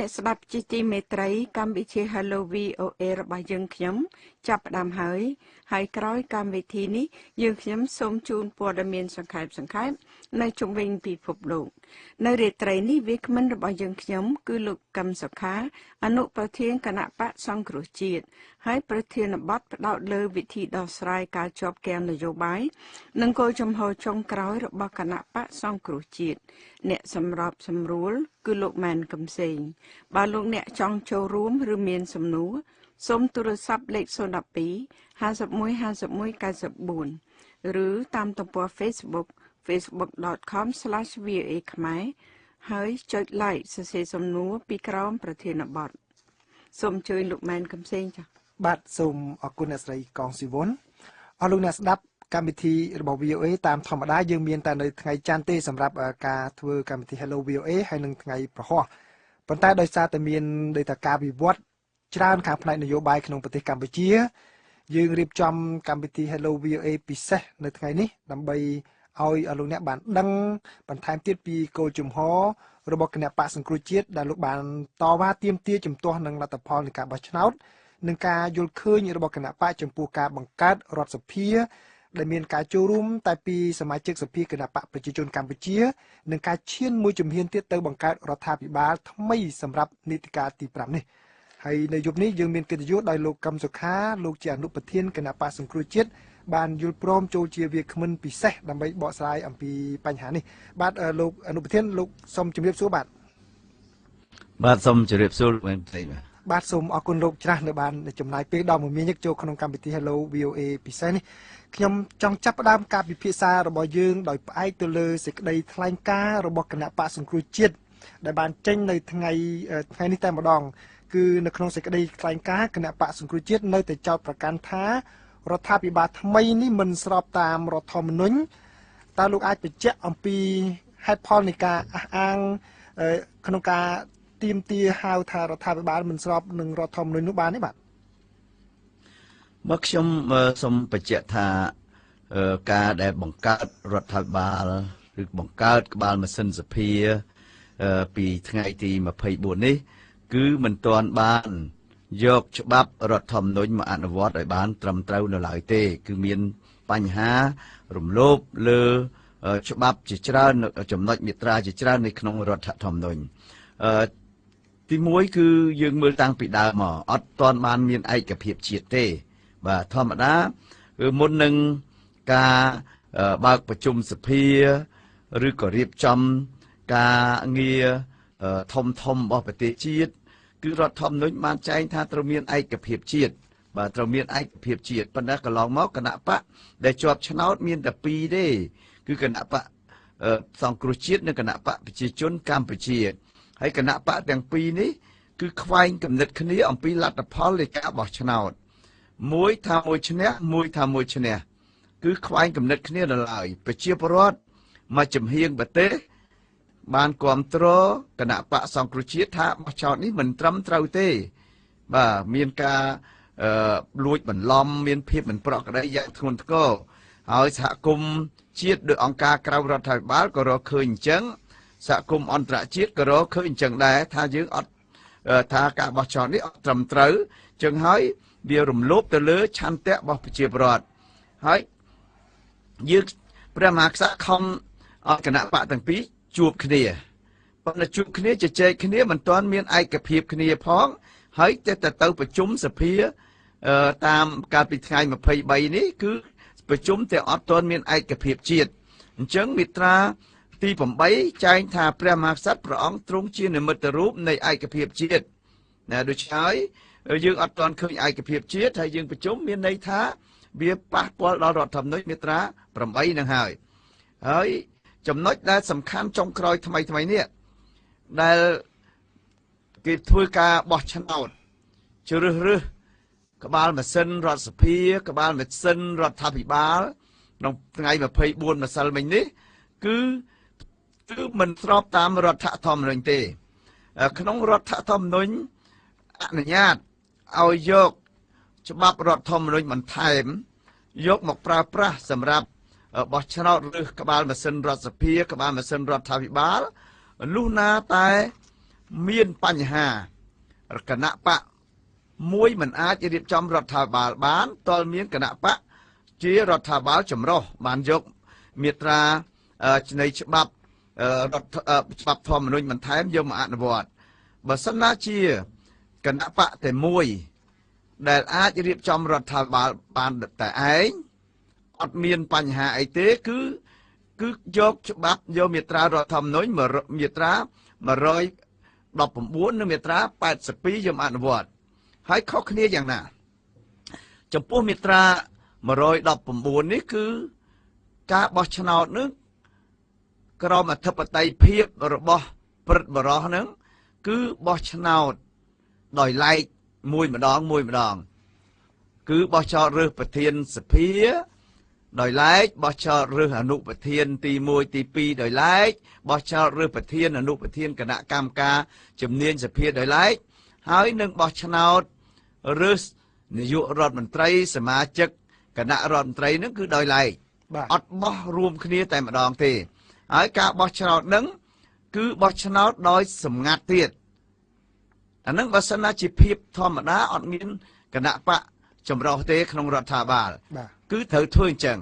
អ្នកស្ដាប់ជាទីមេត្រីកម្មវិធី Hello VOA របស់យើងខ្ញុំចាប់ផ្ដើមហើយហើយក្រោយកម្មវិធីនេះយើងខ្ញុំសូមជូនព័ត៌មានសង្ខេបៗនៅជុំវិញពិភពលោកនៅរាត្រីនេះវាគ្មិនរបស់យើងខ្ញុំគឺលោកកឹមសុខាអនុប្រធានគណបក្សសង្គ្រោះជាតិហើយប្រធានបទផ្ដោតលើវិធីដោះស្រាយការជាប់គាំងនយោបាយនិងគោលជំហរចុងក្រោយរបស់គណបក្សសង្គ្រោះជាតិអ្នកសម្របសម្រួលគឺលោកម៉ែនកឹមសេងបើលោកអ្នកចង់ចូលរួមឬមានសំណួរសូមទូរស័ព្ទលេខ012 51 51 94ឬតាមទំព័រ Facebook facebook.com/voa ខ្មែរហើយចុច like សរសេរសំណួរពីក្រោមប្រធានបទសូមអញ្ជើញលោកម៉ែនកឹមសេងចា៎បាទសូមអរគុណអ្នកស្រីកងស៊ីវុនអស់លោកអ្នកស្ដាប់កម្មវិធីរបស់ VOA តាមធម្មតាយើងមានតែនៅថ្ងៃច័ន្ទទេសម្រាប់ការធ្វើកម្មវិធី Hello VOA ហើយនិងថ្ងៃប្រហោះប៉ុន្តែដោយសារតែមានដោយថាការវិវត្តច្រើនខាងផ្នែកនយោបាយក្នុងប្រទេសកម្ពុជាយើងរៀបចំកម្មវិធី Hello VOA ពិសេសនៅថ្ងៃនេះដើម្បីឲ្យលោកអ្នកបានដឹងបន្ថែមទៀតពីគោលជំហររបស់គណបក្សសង្គ្រោះជាតិដែលលោកបានតវ៉ាទាមទារជំទាស់នឹងលទ្ធផលនៃការបោះឆ្នោតនិងការយល់ឃើញរបស់គណបក្សចំពោះការបង្កើតរដ្ឋសភាដែលមានការចូលរួមតែពីសមាជិកសភាគណបក្សប្រជាជនកម្ពុជានិងការឈានមួយជំហានទៀតទៅបង្កើតរដ្ឋាភិបាលថ្មីសម្រាប់នីតិកាលទី5នេះហើយនៅយប់នេះយើងមានកិត្តិយសដោយលោកកឹមសុខាលោកជាអនុប្រធានគណបក្សសង្គ្រោះជាតិបានយល់ព្រមចូលជាវាគ្មិនពិសេសដើម្បីបកស្រាយអំពីបញ្ហានេះបាទលោកអនុប្រធានលោកសូមជម្រាបសួរបាទបាទសូមជម្រាបសួរលោកផ្សេងបាទសូមអរគុណលោកច្រាស់នៅបានចំណាយពេលដល់មួយនាទីចូលក្នុងកម្មវិធី Hello VOA ពិសេសនេះខ្ញុំចង់ចាប់ផ្ដើមការពិភាក្សារបស់យើងដោយផ្អែកទៅលើសេចក្តីថ្លែងការណ៍របស់គណបក្សសង្គ្រោះជាតិដែលបានចេញនៅថ្ងៃនេះតែម្ដងគឺនៅក្នុងសេចក្តីថ្លែងការណ៍គណបក្សសង្គ្រោះជាតិនៅតែចោទប្រកាន់ថារដ្ឋាភិបាលថ្មីនេះមិនស្របតាមរដ្ឋធម្មនុញ្ញតើលោកអាចបញ្ជាក់អំពីហេតុផលនៃការអះអាងក្នុងការទាមទារហៅថារដ្ឋាភិបាលមិនស្របនឹងរដ្ឋធម្មនុញ្ញនោះបានទេបាទមកខ្ញុំសូមបញ្ជាក់ថាការដែលបង្កើតរដ្ឋាភិបាលឬបង្កើតក្បាលម៉ាស៊ីនសភាពីថ្ងៃទី24នេះគឺមិនទាន់បានយកច្បាប់រដ្ឋធម្មនុញ្ញមកអនុវត្តឲ្យបានត្រឹមត្រូវនៅឡើយទេគឺមានបញ្ហារំលោភលើច្បាប់ជាច្រើនចំណុចមាត្រាជាច្រើននៅក្នុងរដ្ឋធម្មនុញ្ញទី1គឺយើងមើលតាំងពីដើមមកអត់ទាន់បានមានឯកភាពជាតិទេបាទធម្មតាគឺមុននឹងការបើកប្រជុំសភាឬក៏រៀបចំការងារធំធំរបស់ប្រទេសជាតិគឺរដ្ឋធម្មនុញ្ញបានចែងថាត្រូវមានឯកភាពជាតិបាទត្រូវមានឯកភាពជាតិប៉ុន្តែកន្លងមកគណៈបកដែលជាប់ឆ្នោតមានតែពីរទេគឺគណៈបកសង្គ្រោះជាតិនិងគណៈបកប្រជាជនកម្ពុជាហើយគណៈបកទាំងពីរនេះគឺខ្វែងគំនិតគ្នាអំពីលទ្ធផលនៃការបោះឆ្នោតមួយថាមួយឈ្នះមួយថាមួយឈ្នះគឺខ្វែងគំនិតគ្នាដល់ឡើយប្រជាពលរដ្ឋមកចំហៀងប្រទេសបានគ្រប់គ្រងគណៈបកសង្គ្រោះជាតិថាបោះឆ្នោតនេះមិនត្រឹមត្រូវទេបាទមានការលួចបន្លំមានភាពមិនប្រក្រតីយ៉ាងធ្ងន់ធ្ងរហើយសហគមន៍ជាតិដោយអង្គការក្រៅរដ្ឋាភិបាលក៏រកឃើញអញ្ចឹងសហគមន៍អន្តរជាតិក៏រកឃើញអញ្ចឹងដែរថាយើងអត់ថាការបោះឆ្នោតនេះអត់ត្រឹមត្រូវអញ្ចឹងហើយវារំលោភទៅលើឆន្ទៈរបស់ប្រជាពលរដ្ឋហើយយើងព្រះមហាក្សត្រខំឲ្យគណៈបកទាំងពីរជួបគ្នាប៉ុន្តែជួបគ្នាជជែកគ្នាមិនទាន់មានឯកភាពគ្នាផងហើយតែទៅប្រជុំសភាតាមកាលពីថ្ងៃ23នេះគឺប្រជុំតែអត់ទាន់មានឯកភាពជាតិអញ្ចឹងមាត្រាទី8ចែងថាព្រះមហាក្សត្រព្រះអង្គទ្រង់ជានិមិត្តរូបនៃឯកភាពជាតិណាដូច្នេះយើងអត់ទាន់ឃើញឯកភាពជាតិហើយយើងប្រជុំមានន័យថាវាប៉ះពាល់ដល់រដ្ឋធម្មនុញ្ញមាត្រា8នឹងហើយហើយចំណុចដែលសំខាន់ចុងក្រោយថ្មីថ្មីនេះដែលគេធ្វើការបោះឆ្នោតជ្រើសរើសក្បាលម៉ាស៊ីនរដ្ឋសភាក្បាលម៉ាស៊ីនរដ្ឋាភិបាលក្នុងថ្ងៃ24ម្សិលមិញនេះគឺមិនស្របតាមរដ្ឋធម្មនុញ្ញទេក្នុងរដ្ឋធម្មនុញ្ញអនុញ្ញាតឲ្យយកច្បាប់រដ្ឋធម្មនុញ្ញបន្ថែមយកមកប្រើប្រាស់សម្រាប់បោះឆ្នោតឬក្បាលម៉ាស៊ីនរដ្ឋសភាក្បាលម៉ាស៊ីនរដ្ឋាភិបាលលុះណាតែ មានបញ្ហាគណៈបកមួយមិនអាចរៀបចំរដ្ឋាភិបាលបានតលមានគណៈបកជារដ្ឋាភិបាលចម្រុះបានយកមាត្រានៃច្បាប់រដ្ឋច្បាប់ធម្មនុញ្ញបន្ថែមយកមកអនុវត្តបើសិនណាជាគណៈបកតែមួយដែលអាចរៀបចំរដ្ឋាភិបាលបានតែឯងអត់មានបញ្ហាអីទេគឺយកច្បាប់យកមាត្រារដ្ឋធម្មនុញ្ញមាត្រា119និងមាត្រា82យកមកអនុវត្តហើយខុសគ្នាយ៉ាងណាចំពោះមាត្រា119នេះគឺការបោះឆ្នោតនឹងក្រមអធិបតេយ្យភាពរបស់ព្រឹទ្ធបុរសនឹងគឺបោះឆ្នោតដោយឡែកមួយម្ដងមួយម្ដងគឺបោះឆ្នោតរើសប្រធានសភាដោយឡែកបោះឆ្នោតរើសអនុប្រធានទី1ទី2ដោយឡែកបោះឆ្នោតរើសប្រធានអនុប្រធានគណៈកម្មការជំនាញសភាដោយឡែកហើយនឹងបោះឆ្នោតរើសនាយករដ្ឋមន្ត្រីសមាជិកគណៈរដ្ឋមន្ត្រីនឹងគឺដោយឡែកអត់បោះរួមគ្នាតែម្ដងទេហើយការបោះឆ្នោតនឹងគឺបោះឆ្នោតដោយសម្ងាត់ទៀតអានឹងបើសិនណាជាភាពធម្មតាអត់មានគណៈបកចម្រុះទេក្នុងរដ្ឋាភិបាលគឺត្រូវធ្វើអញ្ចឹង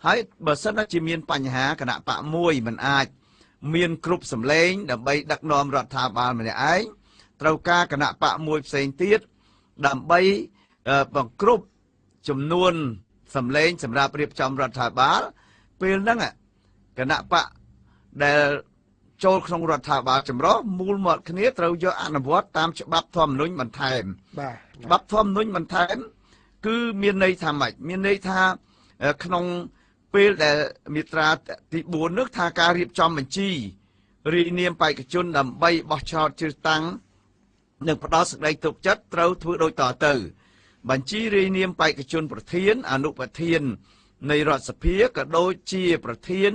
ហើយបើសិនណាជាមានបញ្ហាគណៈបកមួយមិនអាចមានគ្រប់សម្លេងដើម្បីដឹកនាំរដ្ឋាភិបាលម្នាក់ឯងត្រូវការគណៈបកមួយផ្សេងទៀតដើម្បីបង្គ្រប់ចំនួនសម្លេងសម្រាប់រៀបចំរដ្ឋាភិបាលពេលហ្នឹងគណៈបកដែលចូលក្នុងរដ្ឋាភិបាលចម្រុះមូលមាត់គ្នាត្រូវយកអនុវត្តតាមច្បាប់ធម្មនុញ្ញបន្ថែមបាទច្បាប់ធម្មនុញ្ញបន្ថែមគឺមានន័យថាម៉េចមានន័យថាក្នុងពេលដែលមាត្រាទី4នោះថាការរៀបចំបញ្ជីរាយនាមបេក្ខជនដើម្បីបោះឆ្នោតជ្រើសតាំងនិងផ្ដល់សេចក្តីទុកចិត្តត្រូវធ្វើដូចតទៅបញ្ជីរាយនាមបេក្ខជនប្រធានអនុប្រធាននៃរដ្ឋសភាក៏ដូចជាប្រធាន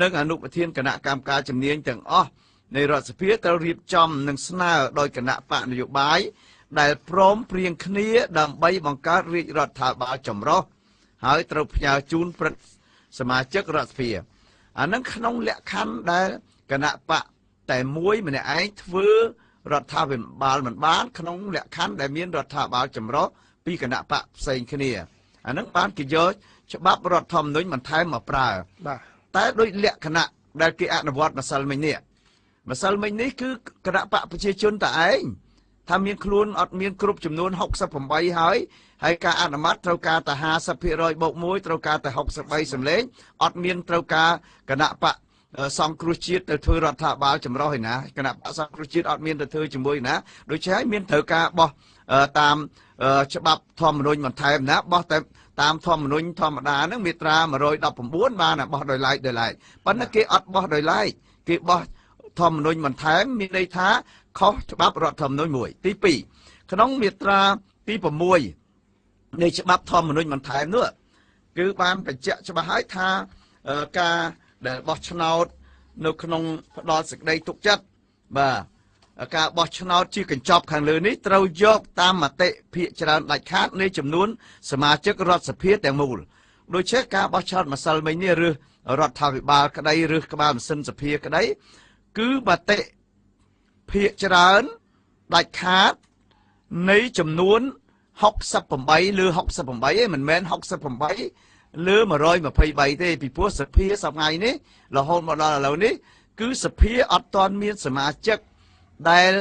និងអនុប្រធានគណៈកម្មការជំនាញទាំងអស់នៃរដ្ឋសភាត្រូវរៀបចំនិងស្នើដោយគណៈបកនយោបាយដែលព្រមព្រៀងគ្នាដើម្បីបង្កើតរាជរដ្ឋាភិបាលចម្រុះហើយត្រូវផ្ញើជូនព្រឹទ្ធសមាជិករដ្ឋសភាអានឹងក្នុងលក្ខខណ្ឌដែលគណៈបកតែមួយម្នាក់ឯងធ្វើរដ្ឋាភិបាលមិនបានក្នុងលក្ខខណ្ឌដែលមានរដ្ឋាភិបាលចម្រុះពីគណៈបកផ្សេងគ្នាអានឹងបានគេយកច្បាប់រដ្ឋធម្មនុញ្ញបន្ថែមមកប្រើបាទតែដោយលក្ខណៈដែលគេអនុវត្តម្សិលមិញនេះម្សិលមិញនេះគឺគណៈបកប្រជាជនតែឯងថាមានខ្លួនអត់មានគ្រប់ចំនួន68ហើយហើយការអនុម័តត្រូវការតែ 50% បូក1ត្រូវការតែ63សម្លេងអត់មានត្រូវការគណៈបកសង្គ្រោះជាតិទៅធ្វើរដ្ឋាភិបាលចម្រុះឯណាគណៈបកសង្គ្រោះជាតិអត់មានទៅធ្វើជាមួយណាដូច្នេះហើយមានត្រូវការបោះតាមច្បាប់ធម្មនុញ្ញបន្ថែមណាបោះតែតាមធម្មនុញ្ញធម្មតាហ្នឹងមាត្រា119បានបោះដោយឡែកដោយឡែកប៉ុន្តែគេអត់បោះដោយឡែកគេបោះធម្មនុញ្ញបន្ថែមមានន័យថាខុសច្បាប់រដ្ឋធម្មនុញ្ញមួយទី2ក្នុងមាត្រាទី6នៃច្បាប់ធម្មនុញ្ញបន្ថែមនោះគឺបានបញ្ជាក់ច្បាស់ហើយថាការដែលបោះឆ្នោតនៅក្នុងផ្ដល់សេចក្តីទុកចិត្តបាទការបោះឆ្នោតជាកញ្ចប់ខាងលើនេះត្រូវយកតាមមតិភាគច្រើនដាច់ខាតនៃចំនួនសមាជិករដ្ឋសភាទាំងមូលដូច្នេះការបោះឆ្នោតម្សិលមិញនេះឬរដ្ឋាភិបាលក្តីឬក្បាលម៉ាស៊ីនសភាក្តីគឺមតិភាគច្រើនដាច់ខាតនៃចំនួន68លើ68ឯងមិនមែន68លើ123ទេពីព្រោះសភាសប្តាហ៍នេះរហូតមកដល់ឥឡូវនេះគឺសភាអត់ទាន់មានសមាជិកដែល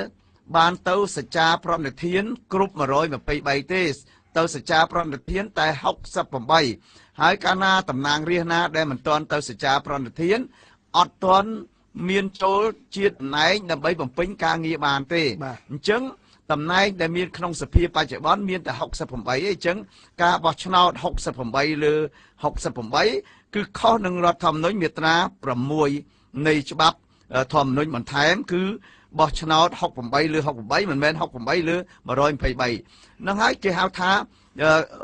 បានទៅសច្ចាប្រណិធានគ្រប់123ទេទៅសច្ចាប្រណិធានតែ68ហើយកាលណាតំណាងរាស្ត្រណាដែលមិនទាន់ទៅសច្ចាប្រណិធានអត់ទាន់មានចូលជាតំណែងដើម្បីបំពេញការងារបានទេអញ្ចឹងតំណែងដែលមានក្នុងសភាបច្ចុប្បន្នមានតែ68ឯងអញ្ចឹងការបោះឆ្នោត68លើ68គឺខុសនឹងរដ្ឋធម្មនុញ្ញមាត្រា6នៃច្បាប់ធម្មនុញ្ញបន្ថែមគឺបោះឆ្នោត68លើ68មិនមែន68លើ123នឹងហើយគេហៅថា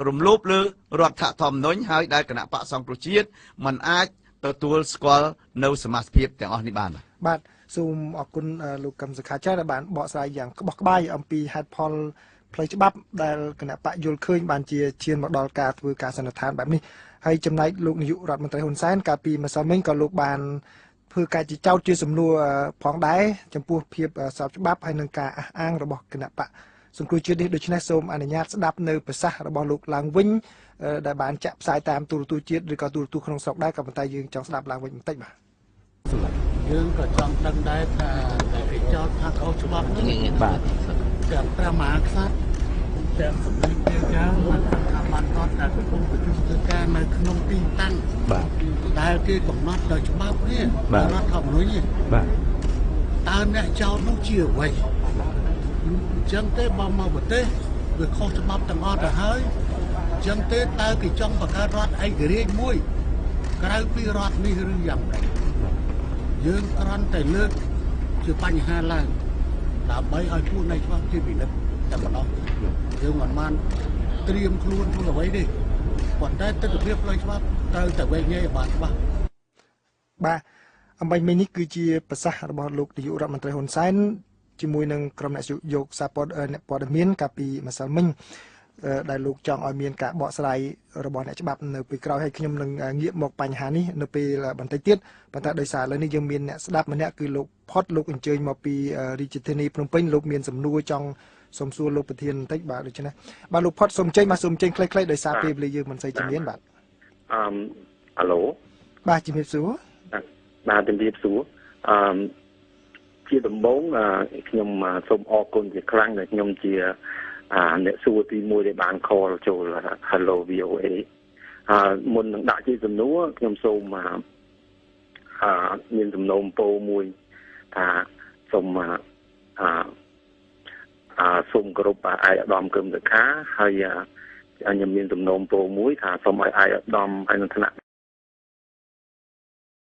រំលោភលើរដ្ឋធម្មនុញ្ញហើយដែលគណៈបកសង្គ្រោះជាតិមិនអាចទទួលស្គាល់នៅសមាជិកភាពទាំងអស់នេះបានបាទសូមអរគុណលោកកឹមសុខាចាស់ដែលបានបកស្រាយយ៉ាងក្បោះក្បាយអំពីហេតុផលផ្លូវច្បាប់ដែលគណៈបកយល់ឃើញបានជាឈានមកដល់ការធ្វើការសន្និដ្ឋានបែបនេះហើយចំណែកលោកនាយករដ្ឋមន្ត្រីហ៊ុនសែនកាលពីម្សិលមិញក៏លោកបាន ធ្វើការជាចោតជាសំណួរផងដែរចំពោះភាពស្របច្បាប់ហើយនឹងការអះអាងរបស់គណៈបកសង្គ្រោះជាតិនេះដូច្នេះសូមអនុញ្ញាតស្ដាប់នៅប្រសាសន៍របស់លោកឡើងវិញដែលបានចាក់ផ្សាយតាមទូរទស្សន៍ជាតិឬក៏ទូរទស្សន៍ក្នុងស្រុកដែរក៏ប៉ុន្តែយើងចង់ស្ដាប់ឡើងវិញបន្តិចបាទយើងក៏ចង់ដឹងដែរថាតែគេចោទថាខុសច្បាប់នេះបាទទាំងព្រះមហាក្សត្រទាំងសម្ដេចព្រះចៅបានថាបានតតតែកំពុងប្រជុំធ្វើការនៅក្នុងទីតាំងបាទដែលគេកំណត់ដោយច្បាប់នេះរដ្ឋធម្មនុញ្ញនេះបាទតើអ្នកចោទនោះជាអ្វីអញ្ចឹងទេបើមកប្រទេសវាខុសច្បាប់ទាំងអស់ទៅហើយអញ្ចឹងទេតើគេចង់បង្កើតរដ្ឋឯករាជ្យមួយក្រៅពីរដ្ឋនេះឬយ៉ាងម៉េចយើងគ្រាន់តែលើកជាបញ្ហាឡើងដើម្បីឲ្យពួកនៃច្បាប់ជាពិនិត្យតែប៉ុណ្ណោះយើងមិនបានត្រៀមខ្លួនធ្វើអ្វីទេប៉ុន្តែទិដ្ឋភាពផ្លូវច្បាប់ត្រូវតែវែងញែកឲ្យបានច្បាស់បាទអំបញ្ញមិញនេះគឺជាប្រសាសន៍របស់លោកនាយករដ្ឋមន្ត្រីហ៊ុនសែនជាមួយនឹងក្រុមអ្នកយកសារព័ត៌មានកាលពីម្សិលមិញដែលលោកចង់ឲ្យមានការបកស្រាយរបស់អ្នកច្បាប់នៅពេលក្រោយហើយខ្ញុំនឹងងាកមកបញ្ហានេះនៅពេលបន្តិចទៀតប៉ុន្តែដោយសារឥឡូវនេះយើងមានអ្នកស្ដាប់ម្នាក់គឺលោកផុតលោកអញ្ជើញមកពីរាជធានីភ្នំពេញលោកមានសំណួរចង់សូមសួរលោកប្រធានបន្តិចបាទដូច្នេះបាទលោកផុតសូមអញ្ជើញបាទសូមអញ្ជើញខ្លីៗដោយសារពេលវេលាយើងមិនសូវជាមានបាទអាឡូបាទជំរាបសួរបាទជំរាបសួរជាដំបូងខ្ញុំសូមអរគុណជាខ្លាំងដែលខ្ញុំជាអ្នកសួរទី1ដែលបានខលចូល Hello VOA មុននឹងដាក់ជាសំណួរខ្ញុំសូមមានសំណូមពរមួយថាសូមសូមគោរពឯកឧត្តមគឹមសុខាហើយខ្ញុំមានសំណូមពរមួយថាសូមឲ្យឯកឧត្តមហើយនឹងថ្នាក់